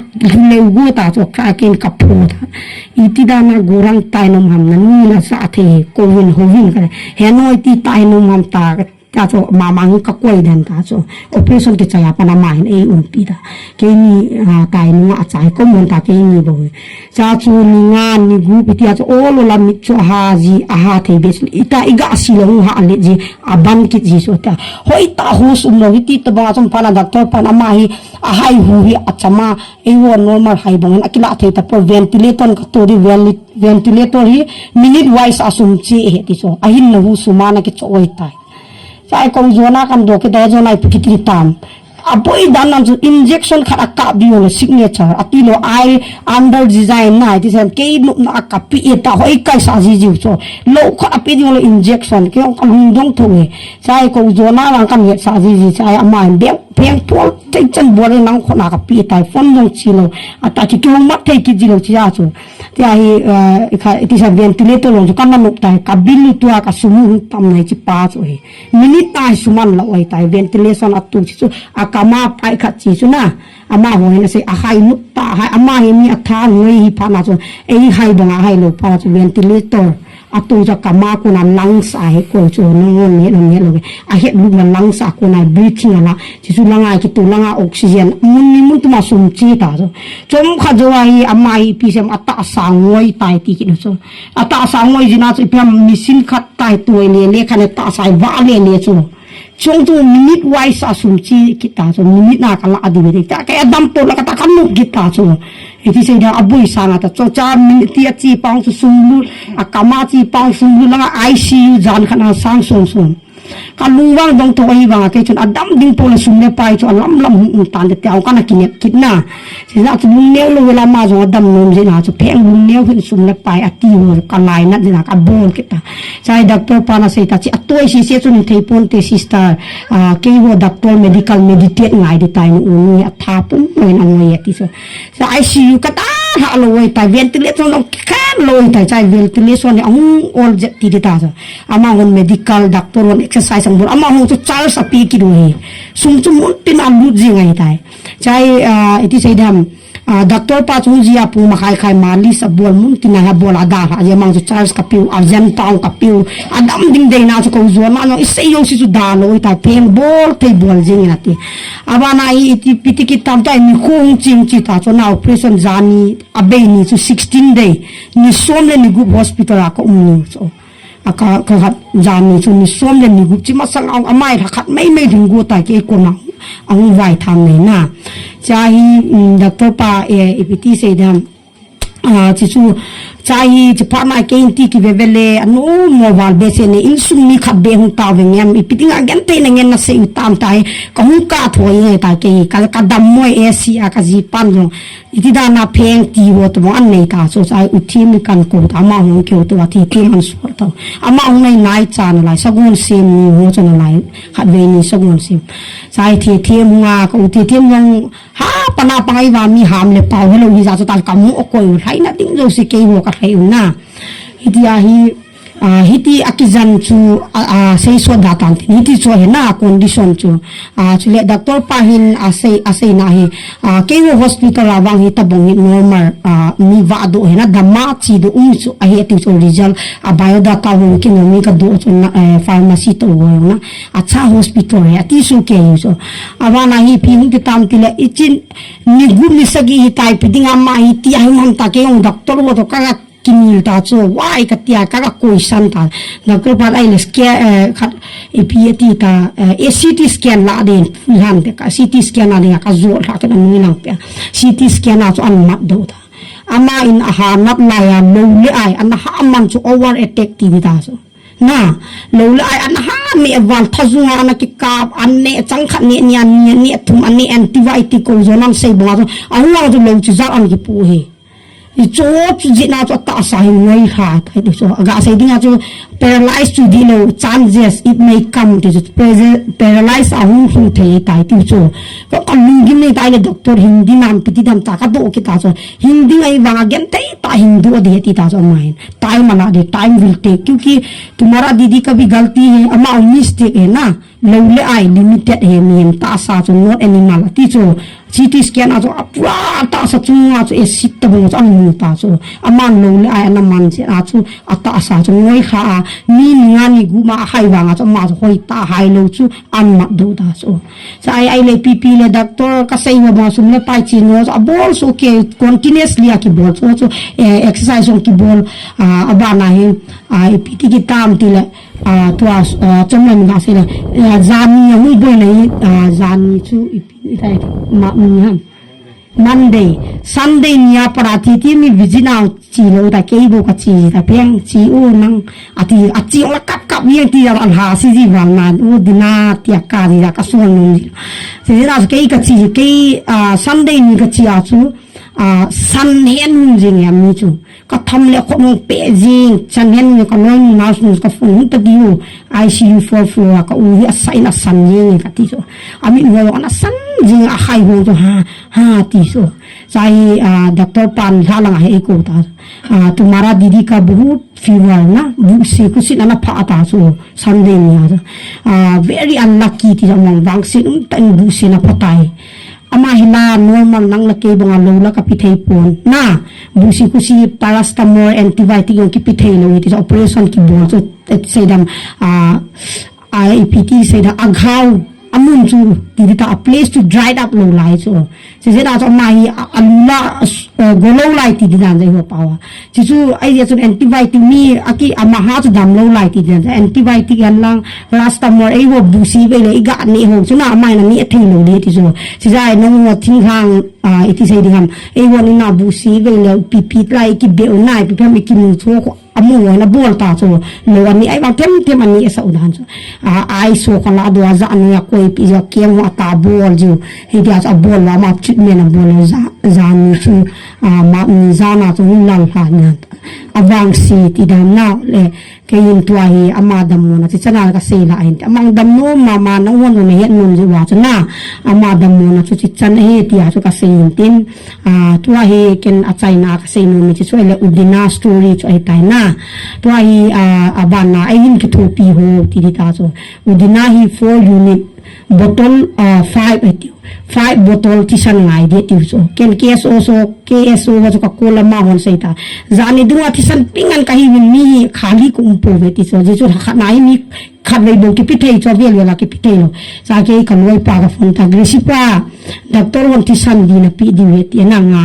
leu go ta chu ka ken ka pho ta. Iti dana gorang tai nom ham na ni na sa the ko win ho win ka. He noi ti tai nom ham ta. Ta chu mama hu ka koi den ta chu. Operation kichai a pana ma hin ei umpi ta. Keini, ah, tai nunga achai ko mon ta keini bou. Cha chu ni nga ni gup iti a chu ol ol a mit chu aha ji, aha thei be chu. Ita iga si lou ha le ji, aban kit ji chu ta. Hoitah hus um lou hiti tabang a chun pana doctor pan ama hi, ahai hu hi achama, eiho normal hai bang hin akila thei tapoi ventilator ka to di veli-, ventilator hi minute wise a sum chi he ti chu. Ahin na hu sum a na kicho oi tai. Cha ei kong jona kan doh kit a jona ipi kiti tam. Aboi dan nan chu injection khat akap ding le signature ati lou ai under design na ti sem kei nopna a kapi e ta hoi kai sa ji jiu chu. Lou khat api ding le injection kei jong kalung dong tho e. Cha ei kong jona lang kan het sa ji ji cha ei ama in deu pheng pol thei chan bol le nang khona kapi e ta phone jong chi lou. Ata ki kei jong mat thei kit ji lou chi a chu. Tia hi, eh, kha, iti sa ventilator long chu kana nop ta hi, ka bill u tua ka sum u hung tam nai chi pa chu hi. Minute na hi suman lou ai ta hi, ventilation a tu chi chu, a kama pai khat chi chu na. Ama ho hin asei, ahai nop ta, ahai, ama hi mi atha ngoi hi pha na chu, ei hai bang a hai lou pa chu ventilator. A tu chu kama kona lungs a hi ko chu, nang ngon ni, nang ni lou. A het lu na lungs a kona breathing a la. Chi chu langa ki tu langa oxygen. Mun ni mun tu ma sum chi ta chu. Chom khat jou a hi ama hi ipi sem atahsa ngoi tai ti kit u chu. Atahsa ngoi jina chu ipi ham machine khat tai tuai le le khat le tahsa va le le chu. Chung chu minute wise a sum chi kit ta chu minute na ka la a di ve ta ka adam to la ka ta ka nu kit ta chu. Iti sei da aboi sanga ta chu cha minute ti a chi pang chu sum lu a kama chi pang sum lu langa I C U jan khat na sang sum sum. Ka lungvang dong tho ahivanga kei chun adam ding pole sum le pai chu alam lam hung um tan te tia kana kinep kit na. Sina chu lungneo lou vela ma jong adam nom jeh na chu pheng lungneo hin sum le pai ati ho ka lainat jeh na ka bol kit ta. Chai doctor pa na sei ta chi atoi si se chun thei pon te sister, ah, kei ho doctor medical meditate ngai di tai nu u ni atha pum lou na ngoi ati so. Sa I C U ka ta ha lou ai tai ventilation lou khan lou ai tai chai ventilation ni ahung ol jet ti di ta so. Ama hon medical doctor hon exercise ang bol. Ama hon chu charge api kit u hi. Sum chu mun tin a lut jing ai tai. Chai, ah, iti sei dam. Ah, doctor pa chu ji a pu ma khai khai ma li sa bol mun tin a ha bol a da ha. Ye mang chu charge ka piu, a jen pa ka piu. Adam ding dei na chu ko zo na no. I sei yo si chu da lo i tai peng bol thei bol jing na ti. Aba na i iti piti ki tam tai ni khung ching chi ta chu na operation jani a bei ni chu sixteen day. Ni som le ni gup hospital a ka um ni chu. A ka, ka khat jan ni chu ni som le ni gup chi masang a, amai lha khat mai mai ding go ta kei koma ahung vai tham nei na. Cha hi, um, doctor pa, eh, ipi ti sei dam. Ah, chi chu, cha hi, chi pa na kei in ti ki ve ve le, anu mo val be se ne, insung mi khat be hung ta ve ngem, ipi ti nga gen te na ngen na sei u tam ta hi, ka hung ka thoi ngai ta kei, ka, ka dam moi A C a ka ji pan jong. Iti dan a pheng ti ho to mo an nei ta, so sa u thi mi kan ko ta ma hung keu to a thi thi man so to. Ama hung nei nai cha na lai, sagon sem ni ho cha na lai, khat ve ni sagon sem. Sa i thi thi mu nga ka u thi thi mu ha pa na pa ngai va mi ham le pau hello hi za cha ta ka mu ko u lai na ding jo si kei ho ka lai u na. Iti a hi, Ah, hiti a kijan chu, ah, ah, sei suat da tan tin. Hiti chu he na condition chu. Ah, chule doctor pa hin a sei, a sei na hi. Ah, kei ho hospital a vang hi tabang hi normal, ah, mi va do he na dama chi do um chu a he ti chu result a biodata hung ki no mi ka do chu na, eh, pharmacy to ho na. A cha hospital he a ti su kei chu. A va na hi pi hung ki tam ti le i chin ni gu ni sagi hi tai pi ding a ma hi ti a hung ham ta kei hung doctor ho to ka Kimil ta chu, wai ka tia ka, ka koi san ta. Doctor pa ai le scan, eh, khat, ipi ati ta, eh, C T scan la den, han te ka C T scan la den ka zo la ka nui lang pe. C T scan a chu an mat do ta. Ama in a ha nat la ya lo le ai, an ha man chu over attack ti di ta chu. Na, lo le ai, an ha ne val tha zunga na ki kap, an ne chang khat ne nia, ne, ne thum, an ne antibiotic ko zo nan sei bonga chu. A hung chu lo chu zar an ki pu he. I cho chu jina chu ta sa hi ngoi ha, ta ti chu. Aga sei dinga chu paralyze chu di lo, changes it may come ti chu. Paralyze a hung hung thei ta ti chu. Ka, ka lungim nei ta le doctor Hindi nam piti dam ta ka do ki ta chu. Hindi ngai vang a gen tei ta Hindi di ti ta chu mai. Time ala di, time will take. Kyunki tumhara didi ka bhi galti hai, ama mistake hai na. Lo le ai limited he mihem tahsa chu, not animal ati chu. C T scan a chu a pura tahsa chunga chu acid tabang chu amu ta chu. Aman lo le ai ana man se a chu a tahsa chu ngoi kha a. Ni ni nga ni gup ma a hai vang a chu ama chu hoi ta hai lo chu an mat do ta chu. Cha ai ai le P P le doctor ka sei ho ma sum le pai chi no chu a bol chu ke continuously a ki bol chu chu, eh, exercise hung ki bol, ah, a bana hi, ah, ipi ti ki tam ti le. Ah, tua, ah, chom na mi na se le. Ah, jani a hung boi le, ah, jani chu ipi, ipi tai, ma, mi ham. Monday, Sunday ni a para ti ti mi visit na chi lo ta kei bo ka chi ta peng chi u nang ati a chi la kap kap yang ti la ha si ji val na u dina ti a ka ji la ka suan nung ji. Se na kei ka chi kei, ah, Sunday ni ka chi a chu, ah, san hen nung ji nge mi chu. Ka tham le khonung pe jing, chan hen ni ka noi ni na sun ka phone hun ta diu, I C U fourth floor ka u hi a sa in a san jing ka ti so. A mi u ana san jing a hai ho to ha, ha ti so. Sai, ah, doctor pan la lang he ko ta. Ah, tumhara didi ka bahut fever na, bu se kusin ana pha ta so, Sunday ni a. Ah, very unlucky ti jong vang se um tan bu se na pha tai. Ama hi la normal nang la kei banga lo la ka pi thei pon. Na, busi kusi paracetamol antibiotic jong ki pi thei lo, iti operation ki bol chu, eh, seidam, ah, ah, ipi ti seidam, a ghau, a mun chu, ti ta, a place chu dried up lo lai chu. Se se da chu ama hi, a, a lu la, eh, go lo lai ti di dan jai ho pawa. Chuchu, ai dia chun antibiotic mi, aki ama ha chu dam lo lai ti dan. Antibiotic yan lang, paracetamol, ei ho busi ve le, i ga ne ho, chu na ama na ne thei lo le ti chu. Chuchu, ai nong ho thing hang, ah, iti sei ding ham. Ei ho ni na busi ve le, pi pi lai, ki be o nai, pi pi mi ki mu chu ko, amu ho na bol ta chu. Lo ani, ai bang tem tem ani sa u dan chu. Ah, ai so ka la do a za ani a koi pi ja kem ho ta bol ju. Hi dia chu a bol la ma treatment a bol le za, za ni chu. Ah, ma ni za na chu hung lal ha na. Avangse ti dan na le, kei in tua hi ama dammo na, chi chana ka sei la hin. Amang dammo mama na hon hon het nom ji wa chu na. Ama dammo na chu chi chan he ti a chu ka sei hin tin. Ah, tua hi ken a China ka sei nom chi chu le Udina story chu ahi tai na. Tua hi, ah, a ban na, ai hin ki thopi ho ti di ta chu. Udina hi four unit bottle, ah, five ahi tiu. Five bottle thisan ngai di tiu chu. Ken K S O so, K S O ho chu ka call ama hon sei ta. Jani dunga thisan pingan ka hi win mi khali ko um po ve ti chu. Ji chu khat na hi mi khat vei bou ki pi thei chu vel vel a ki pi thei lo. Sa ke ka loi pa ka phone ta. Grisi pa, doctor hon thisan di na pi di ve ti na nga.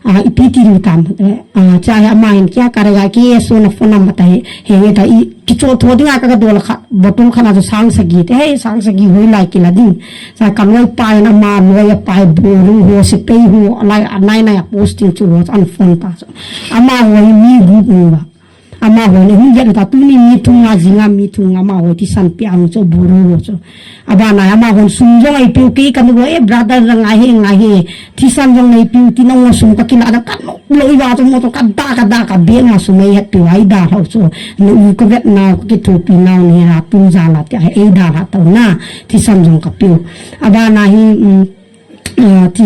Ah, ipi ti ding tam, eh, ah, cha he ama hin kya karega, K S O na phone number ta he, he, he ta i, kicho tho dinga ka, ka dola kha, bottle khat na chu sang sagi te, he, sang sagi hoi lai kila ding. Sa ka loi pa hin ama loi a pa hi boru ho, sepai ho, lai, a nai nai a posting chu ho, an phone ta chu. Ama ho hi mi gu gu ba. Ama ho le hung ya ta tuni mi thum nga jinga mi thum nga ama ho thisan pe ang chu boru ho chu. Abana ama hon sum jong eipeu kei kanu go, eh, brother, ngai he, ngai he. Thisan jong neipiu ti nang sum ka kila da ka no lo i va chu mo to ka da ka da ka be nga sum ei het piu ai da hau chu. No u ka vet na ka ki thu pi na ni ha pun ja la ti ai ei da ha tau na. Thisan jong ka piu. Abana hi, um, ah, ti,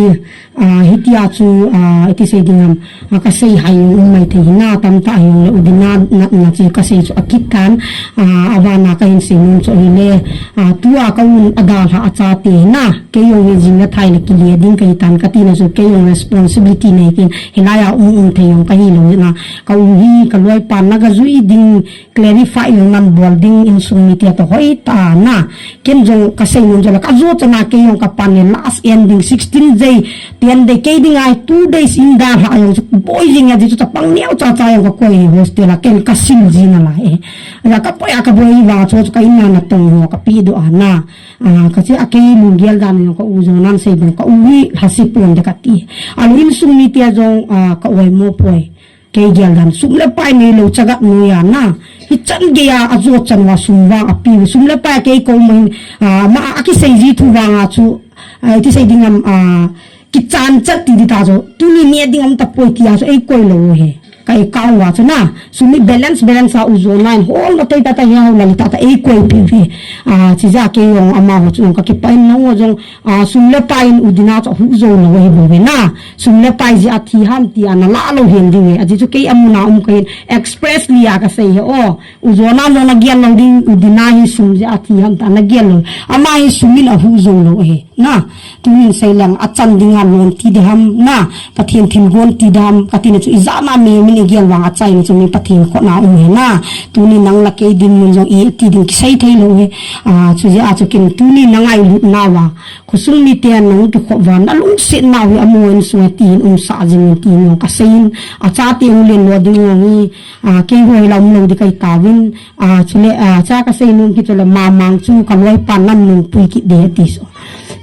ah, hitia chu, ah, iti sei ding ham, ah, ka sei hai um mai thei na tam ta hi le u ding na, na, na chi ka sei chu a kit tan, ah, abana ka hin sei nun chu hi le, ah, tua ka un a da ha a cha te na. Kei jong hi jing le thai le kile ding kahi tan kati na chu kei jong responsibility nei kin hilai a um um thei jong kahi lou na ka um hi ka loi pa na ka jui ding clarify jong nan bol ding insung mite to hoi ta na ken jong ka sei nun jong la ka jo cha na kei jong ka pan le last ending sixteen day ten day kei ding ai two days in da ha jong chu boi jing a ji chu chapang neo cha cha jong ka koi hostel a ken ka sil ji na la e ya ka poi a ka boi va chu ka in na na tong ho ka pi do a na. Ah, ka chi a kei lunggel dan jong ka u jong nan sei bang ka u hi lhasi pon de ka ti. A lu insung mite jong, ah, ka oi mo poi. Kei gel dan sum le pai nei lo chagat noi a na. Hi chan ge a a jo chan wa sum vang a pi sum le pai kei ko mai, ah, ma a ki sei ji thu vang a chu, ah, ti sei ding am, ah, ki chan chat ti di ta jo. Tuni ne ding am ta poi ti a jo ei koi lo he. Ka account a chu na, sum hi balance, balance a u jo nine, hol na tei ta ta hi hau la li ta ta ei koi pi ve. Ah, chi ja kei jong ama ho chu jong ka ki pai no jong, ah, sum le pai in u ding a chu hu jo lo hi bo ve na. Sum le pai ji a thi ham ti a na la lo hen ding e. A ji chu kei amu na um ka hin expressly a ka sei he o. U jo na jong na gel lo ding u ding a hi sum ji a thi ham ta na gel lo. Ama hi sum in a hu jo lo he. Na, tunin sei leng a chan ding a lom ti de ham, na, Pathen thilgon ti de ham, ka ti na chu i ja na mi, min i gel vang a chai na chu mi Pathen khut na um he na, tuni nang la kei din mun jong i ti ding ki sei thei lo he, a, chu ja a chu kin tuni na ngailut na va, khosung mite nang ki khop va, na lungset na hi a mo en sung a ti hin um sa jing ti mo ka sei in, a cha te u len lo ding mo hi, a, kei hoi la um lo di kai ta vin, a, chule, a, cha ka sei nun ki chule mamang chu ka loi pa nan nun pui ki de ti so.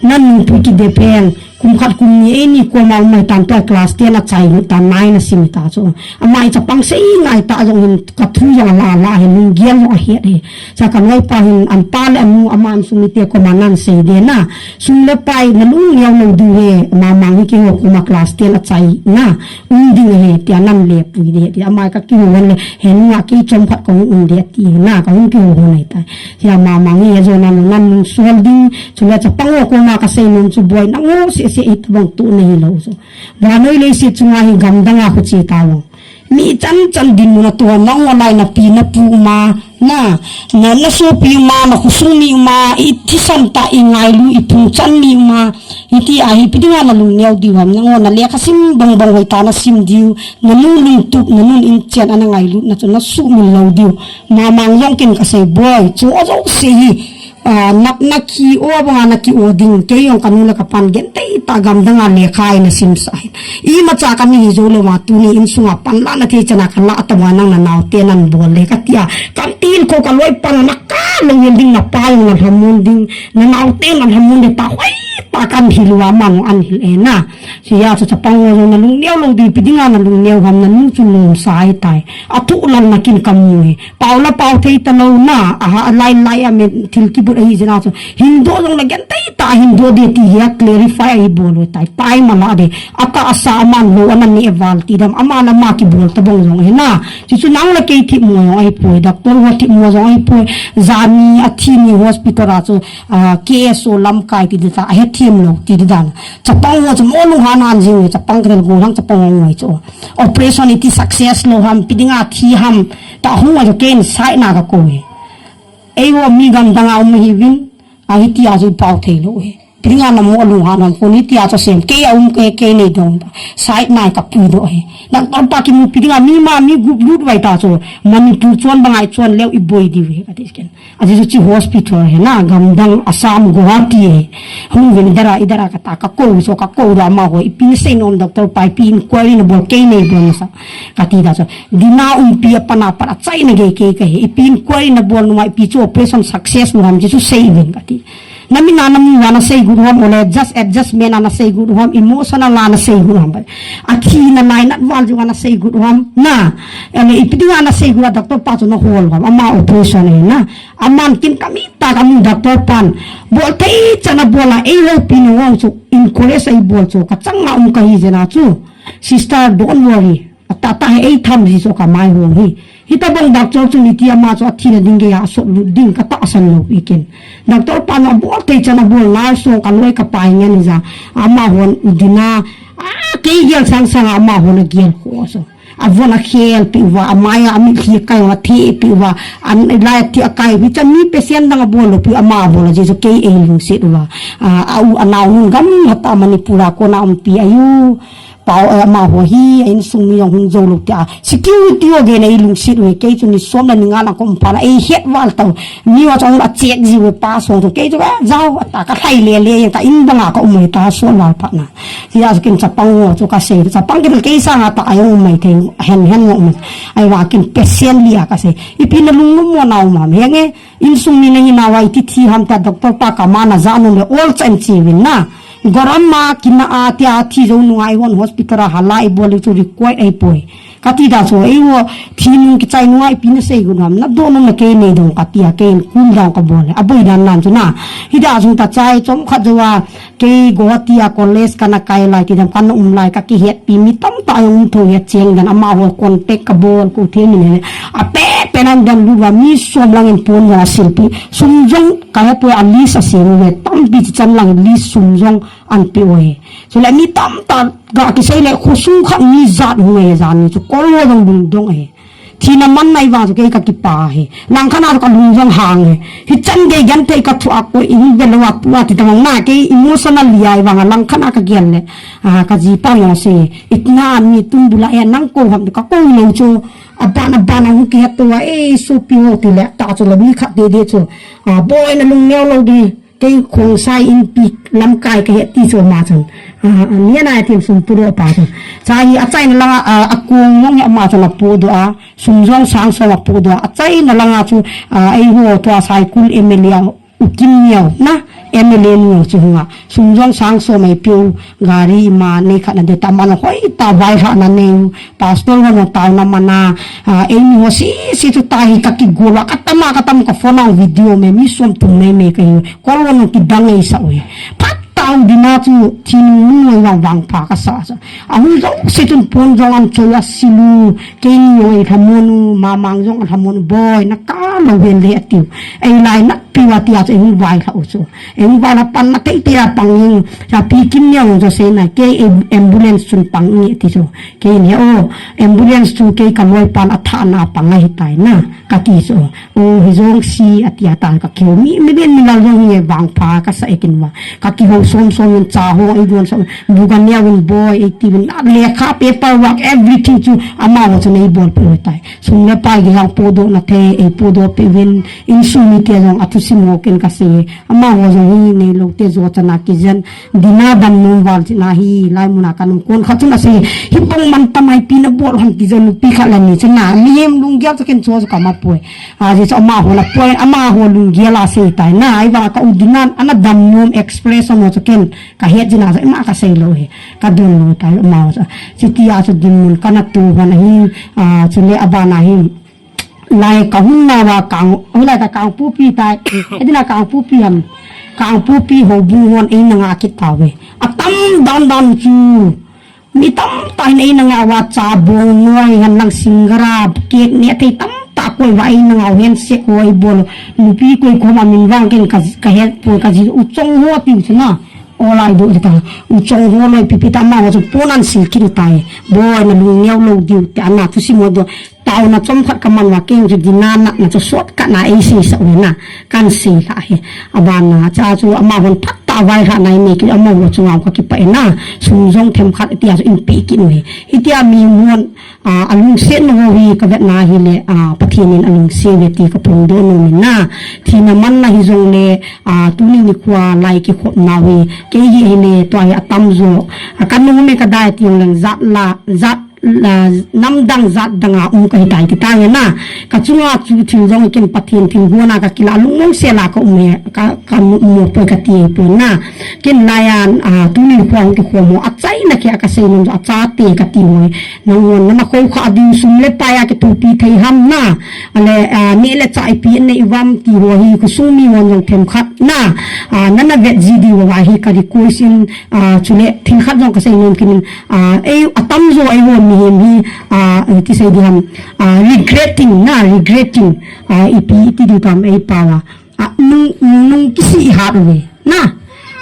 Nan nung pu ki de pen, kum khat kum ni e ni ko ma mai tan to class ten a chai ni tan nine a sim ta chu. Ama i chapang sei ngai ta jong hin ka thu jong la la he nung gial jong a he he. Cha ka loi pa hin an pa le an nu ama an sum ni te ko ma nan sei de na. Sum le pai na lung neo lo du he ma mang hi ki ho ko ma class ten a chai na. Um ding he ti a nan le pui de ti ama ka ki ho le he nu a ki chom khat ko um de ti na ka hung ki ho nai ta. Sia mama nge ya jona nung nan nung sual ding, chule chapang o koma ka sei nung chu boi na ngo se se it bang tu nei lo so. Ba noi le se chunga hi gamdang a khu che ta lo. Mi chan chan din mun a tu nang o lai na pi na pu ma, na, na, na so pi ma, na khosung mi ma, i thisan ta i ngailu i pung chan mi ma, i ti a hi pi dinga na lung neo di ham, nang o na le ka sim bang bang hoi ta na sim diu, na nu lung tu, na nun in chen ana ngailu, na chu na su min lo diu. Mamang jong kin ka sei boi, chu a jong sei hi, ah, nak na ki o banga na ki o ding, kei jong ka nu le ka pan gen tei ta gamdang a le khai na sim sa hin. I ma cha ka ni hi jo le ma tuni in sunga pan la na thei chana ka la ta ma nang na nau te nan bol le ka tia. Kan tin ko ka loi pan na ka lo yen ding na pa jong na hamun ding, na nau te na hamun de ta hoi ta kan hi lua man an hil e na. Sia cha chapang o jong na lung neo lo di pi dinga na lung neo ham na nu chu lum sai tai. A tu lan na kin ka mu e. Pau la pau thei ta lo na, a ha lai lai a me thil kibut ahi jena chu. Hin do jong la gen tai ta hin do de ti hi a clarify ahi bol lo tai. Pai ma la de. A ta a sa a man lo a na ni e val ti dam. A man a ma kibol ta bong jong he na. Chu chu nang la kei thi mo jong ahi poi. Doctor ho thi mo jong ahi poi. Jani a thi ni hospital a chu, ah, K S O lam kai ti de ta. A he thim lo ti de dan. Chapang ho chu mo lung han han jing. Chapang ka del go lang chapang ho ngai chu. Operation iti success lo ham, pi dinga thi ham, ta hung a jo ken sai na ka ko he. Ei wo mi gamdang a um hi vin, a hi ti a jo pau thei lo he. dinga namu alung hanam koni tia chu sem. Kei a um kei, kei nei dong ta. Side nai ka pui doh e. Doctor pa kimupi dinga mi ma mi gup lut vai ta chu. Manipur chuan bangai chuan leu i boi diu e ka ti ken. Ajeh chu chi hospital he na, gamdang Assam, Guwahati he. Hung vin idara, idara ka ta, ka ko, so ka ko ra ma ho, ipi na sei nom doctor pa, ipi inquiry na bol, kei nei bol sa. Ka ti da so. Dina umpi a pana pat a chai na gei kei ka he. Ipi inquiry na bol numa, ipi chu operation success nu ham, Jesu sei vin ka ti. Na mi na na mu wa na sei good ham, ole just adjustment a na sei good ham, emotional a na sei good ham. A thi na nai na wal ju wa na sei good ham. Na, ele ipi dinga na sei good a doctor pa chu na hol ham, ama operation he na. Aman kin kami ta kamu doctor pan. Bol thei chana bola ei lo pi no chu encourage ei bol chu ka changa um ka hi jena chu. Sister, don't worry. Ata ta he ei tham ji chu ka mai hong hi. Hita bong doctor chu ni ti ama chu athina ding ge ya so lut ding ka ta san lo ikin. Doctor pan a bol thei chana bol na so ka loi ka pai ngen ja. Ama hon udina. A kei gel sang sang ama hon a gel ko so. A von a khel pi uva, a mai a mi khi kai uva, thi pi uva, an lai ti a kai, mi chan mi patient dang a bol lo pi ama bol a, Jesu kei ei lungset uva. A, a u a nau nun gam hata Manipur a kona um pi ayu, pau a ama ho hi, a insung mi jong hung jo lo tia. Security o gen ei lungset uve, kei chu ni som la ni nga la kom pa la, ei het val tau. Mi wa chong a check ji uve pa song chu, kei chu, eh, jao, ata ka khai le le, ta in bang a ka um ta so val pa na. Tia chu kin chapang ngo chu ka sei, chapang kin kei sanga ta ai ngo mai thei, hen hen ngo mai. Ai wa kin patient lia ka sei. Ipi na lung mo na u ma, henge, insung mi na hi na wa iti thi ham ta doctor pa ka ma na ja no le all chan chi win na. Goram ma kin na a tia thi jo nu ai hon hospital a hala i bol chu require ai poi. Ka ti da chu, ei wo, thi nung kichai nung a ipi na sei gun ham, na do nung na kei nei dong ka ti a, kei in kum dong ka bol le, a boi dan nan chu na. Hi da chu ta chai, chom khat jo a, kei Guwahati a college ka na kai lai, ti dam ka na um lai, ka ki het pi, mi tam ta ai um tho het cheng dan, ama ho contact ka bol, ko the mi ne, a pe pe nan dan lu wa, mi som lang in pon wa sil pi, sum jong ka he poi a list a sim ve, tam pi chi chan lang list sum jong an pi oi. Chule mi tam ta ga kisei le khosung khat mi jat hu nge jan ni chu kol ho jong lungdong e. Thina man nai vang chu kei ka kipa he. Lang khat na chu ka lung jong hang he. Hi chan gei gen thei ka thu a ko in ve lo a pu a ti tamang na kei emotional li ai vang a lang khat na ka gen le. A ka ji pa yo se. Itna mi tum bula e nang ko ham ka ko lo chu. A ban a ban a hu ki ha to a e so pi ho ti le ta chu le mi khat de de chu. A boi na lung neo lo di. Kei Khongsai inpi lamkai ka he ti chu ma chun. A, a, ni ana thim sum pu ro pa chun. Cha hi a chaina langa, a, a kong mong he ma chun a pu do a. Sum jong sang som a pu do a. A chaina langa chu, a, ei ho to a Saikul M L A u Kim Neo na. M L A nu chu hunga. Sum jong sang som ei piu gari ma nei khat na de ta man hoi ta vai ha na nei. Pastor ho no tau na mana, a, ei ni ho si, si chu ta hi ka ki gol a, ka tam a, ka tam ka phone a video me, mi som tum me me ka hi, kol ho no ki dang ei sa ui. Phat tau dina chu, thi nu nu ei vang vang pha ka sa sa. A hu jong si chun pon jong an choi a si lu, kei ni jong ei thamon u, ma mang jong an thamon u, boi, na ka lo ven le a tiu. Ei lai na pi wa ti a chu, ei hu vai tha u chu. Ei hu vai na pan na kei te a pang ing, sa pi kim ni jong jo se na, kei ei ambulance chun pang ing ti chu. Kei ni o, ambulance chu kei ka loi pan a tha na pang a hi tai na, ka ti so. O, hi jong si a ti a ta ka keu mi, mi ben mi lal jong hi vang pha ka sa e kin wa. Ka ki ho som som in cha ho, ei don som, bu ka nia win boi, ei ti win, a le kha paper work, everything chu, ama ho chu nei bol pe tai. Sum le pai ge yang po do na the, ei po do pe win, in sum mi te jong a thu sim ho ken ka se. Ama ho jong hi nei lo te jo chana kijen, dina dam nom val china hi, lai muna ka num kon kha chun a se, hi pong man ta mai pi na bol ham kijen nu pi kha la ni chana, mi hem lung gel cha ken cho ka ma poi. A je cha ama ho la poi, ama ho lung gel a se tai na, ai va ka u dina, ana dam nom expression ho cha ken, ka het jina cha, ma ka sei lo he, ka don lo tai, ama ho cha. Chi ti a cha din mun ka na tu ho na hi, a, chu le a ba na hi. Lai ka hung na wa kang, hu lai ka Kangpokpi tai. Edina Kangpokpi ham. Kangpokpi ho bu hon ei na nga kit ta ve. A tam dan dan chu. Mi tam ta hin ei na nga wa cha bong noi han lang singara, kek ne thei tam ta koi wa ei na nga hen se koi bol. Nupi koi ko ma min vang ken ka, ka het po ka ji u chong ho ti chu na. Olai do ta. U chong ho loi pipi ta ma wa chu pon an sil kit tai. Boi na lung neo lo diu te ana thu si mo do. Tauna chom khat ka man wa keng chu dina na, na chu sot ka na ei sei sa u na, kan sei la he. A ban na, cha chu ama hon phat ta avai kha nai ne ki ama ho chunga ka kipah e na, sum jong themkhat tia chu in pe kit u hi. Hitia mi muan, a, alungsetna ho hi ka vetna hi le, a, Pathen in alungset ve ti ka phongdoh nom in na. Thina manna hi jong le, a, tuni nikho a lai kikhopna hi, kei hi hi le, tua hi atam jo, a, ka nu me ka dai ti jong leng jat la, jat la, namdang jat dang a um ka hi tai ti ta nge na. Ka chunga chu thil jong ken Pathen thilgon a ka kila lungmong sel a ka um e, ka, ka mu, mu poi ka ti poi na. Ken lai a, a, tuni nikho a hung kikhom ho, achaina kei a ka sei nom chu achate ka ti hoi. Nangho, na na khou kha a ding sum le pai a kithopi thei ham na. Ale, a, neh le chah ipi nei uvam ti ho hi khosung mi hon jong themkhat na. A, na na vet ji diu va hi ka request in, a, chule thil khat jong ka sei nom kit in, a, ei, atam jo eiho mihem hi, a, ti sei di ham, a, regretting na, regretting, a, ipi, iti di tam ei pao a. A, nung, nung kisih i hat uve. Na,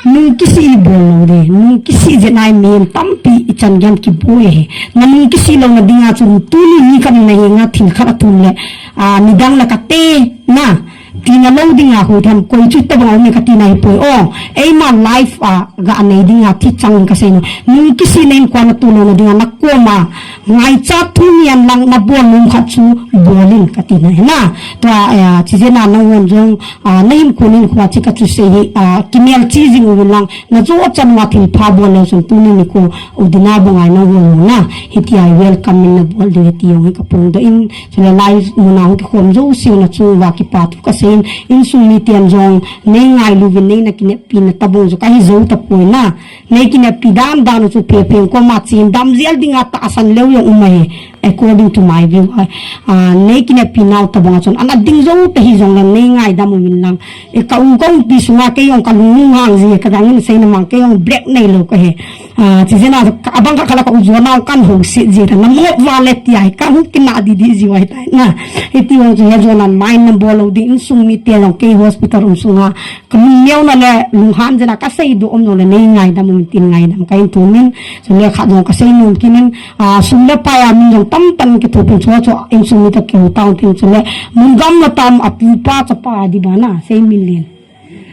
nung kisih i bol lou de, nung kisih jeh a mihem tampi i chan gei a kiboi e. Na nung kisih louna dinga chun tuni nikho a na henga thil khat athum le, a, nidang la ka te, na, tina lou dinga hoi tham koi chu tabang a um e ka tina hi poi o. Eima life a ga nei dinga thi chang ka sei nom. Nung kisih na in kwan a tu louna dinga na koma ngaicha thu nian lang na bol nom khat chu bol in ka tina hi na. Tua, eh, chi jeh a nangho jong, a, na hin kunin khua chi ka chu sei hi, a, kimel chi jing uvin lang, na jo chan ma thil pha bol le chun tuni nikho u dina bang a nangho na. Hitia welcome in na bol diu hi ti jong hi ka phongdoh in, chule lai mun a hung kikhom jouse na chunga kipathu ka sei in, insung miten jong nei ngailu vin nei na kineppi na tabang jo ka hi jou tapoi na. Nei kineppi dan dan u chu phe phe koma chen dam jel dinga tahsan leu jong um ahi, according to my view. A, a, nei kineppi nau tabang a chun ana ding jou ta hi jong le nei ngaidam uvin lang. E ka u ka umpi sunga kei jong ka lung hang ji ka dang in sei na mang kei jong break nei lou ka he. A, chi jeh a ka abang kha kha la ka u jo nau kan ho se ji ta na mo va le ti ai ka hu kina di di ji wai tai na. Hiti jong chu he jo nan mai na bol lou di insung mite jong kei hospital um sunga. Ka lung neo na le lunghan jeh a ka seidoh um nom le nei ngaidam um tin ngaidam ka in thum in, chule khat jong ka sei nom kit in, a, sum le pai a min jong tamtah in kithopi in chua chua insung mi toh kiho tau tin chule mun gam na tam a pi pa chapa di bana sei min len.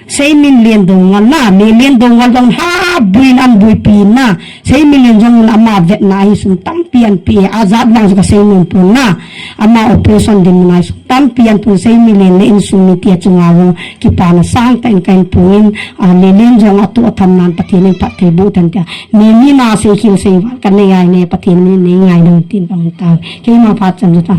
Sei min len dong ngal na, me len dong ngal dong ha buin an buipi na, sei min len jong in ama vetna hi sum tampi an pi a jat vang chu ka sei nom pon na, ama operation din mun a hi sum tampi an pun sei min len le insung mite chunga jong kipana sangtah in ka in pung in, a, le len jong a tu a tham nan Pathen in phatthei boh tan tia. Mi mi na sei khel sei val ka nei ai ne Pathen in nei ngai dong tin ka hung tao. Keima phat chan ta.